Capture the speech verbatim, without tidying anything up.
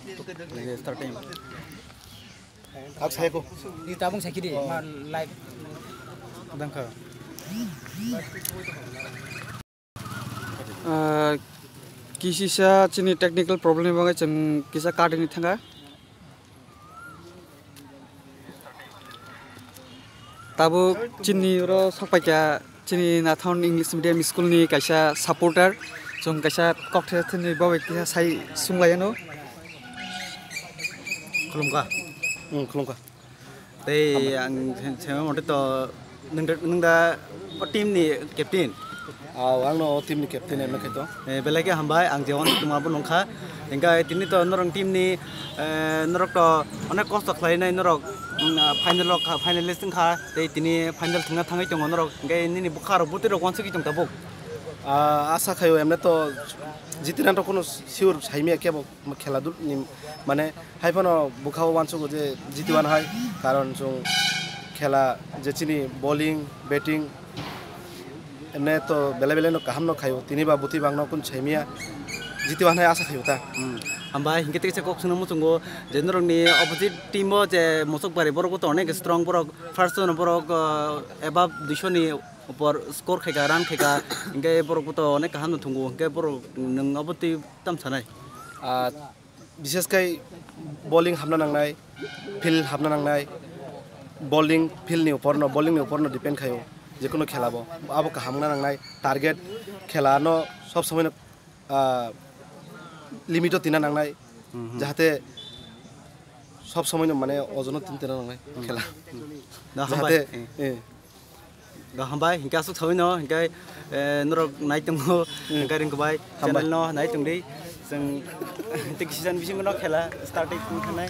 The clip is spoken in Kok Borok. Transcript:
Start time. Ak sai ko. Di tabung sakiri, ma live. Dangkha. Ah, kisisa chini technical problem ni bagwi chwng kisa cutting ni thanga. Tabuk chini oro sokpaikha chini Nathon English Medium School ni kaisa supporter, chwng kaisa kok the thini babai kisa sai sunglaiyano. Khulumkha. Hmm, khulumkha. Tei ang sema mote to nung da, nung da o team ni captain. Aw, ang no o team ni captain em khe to. Eh, belai khe hambai, ang jewan tuma bo nungkha. Hingkha tini to norok team ni, eh, norok to onek kosto khlai nai norok, mm, final rok, finalist wngkha. Tei tini final thwngna thangwi tongo norok. Hingkhe nini bwkha rok bwtwi rok wansugwi tong tabuk. Ah, asa khaio emne to jitina to kono sure saimya kebo. Khela dul ni mane hai phano bwkha o uansugo je jiti wan hai, karon chwng khela je chini bowling, batting emne to belai belai no kaham no khaio, tini ba bwtwi bang no kun saimia jiti wan hai asa khaio ta. Hmm. Hambai hinkhe teisa kok swnwi muchungo je norok ni opposite team o je Mosok Bari borok bo to onek strong, borok first no borok, uh, above duiso ni upor score khaika, run khaika, hinkhe borok bo to onek kaham no thungo, hinkhe borok nwng obo twi tam sanai. Ah, bishes khai bowling hamna nangnai, field hamna nangnai, bowling field ni upor no, bowling ni upor no depend khaio, jekunu khela bo. Abo kaham wngna nangnai, target khela no sob somoi no, ah, limit o tina nangnai, Mhm. jahate sob somoi no mane ojono tin tina nangnai khela. Da hambai. Jahate, eh. Da hambai, hinkhe aswk sawi no, hinkhe, eh, norok nai tongo, Hmm. hinkhe ringkho bai, Hambai. Channel no nai tong di, chwng tei kisa bisingo no khela starting tong khanai.